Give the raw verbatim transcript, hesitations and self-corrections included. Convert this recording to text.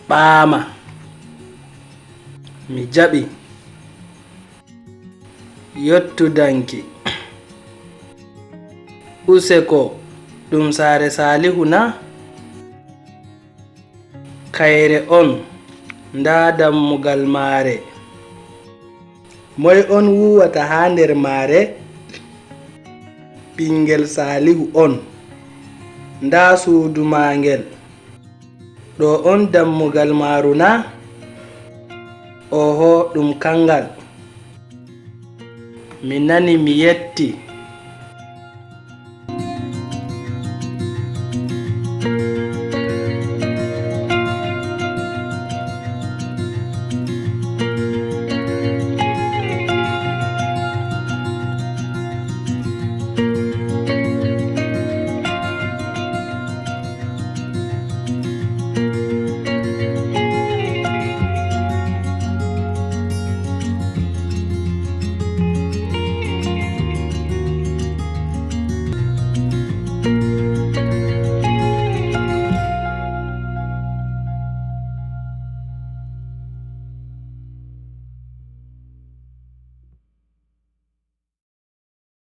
Ɓaama. Mi jaɓi. Yottudanki. Useko, ɗum saare Saalihu na? Kayre on, ndaa dammugal maare. Moy on wuuwata haa nder maare? Ɓingel Saalihu on. Ndaa suudu maangel. Ɗo on dammugal maaru na? Oho, ɗum kangal. Mi nani, mi yetti.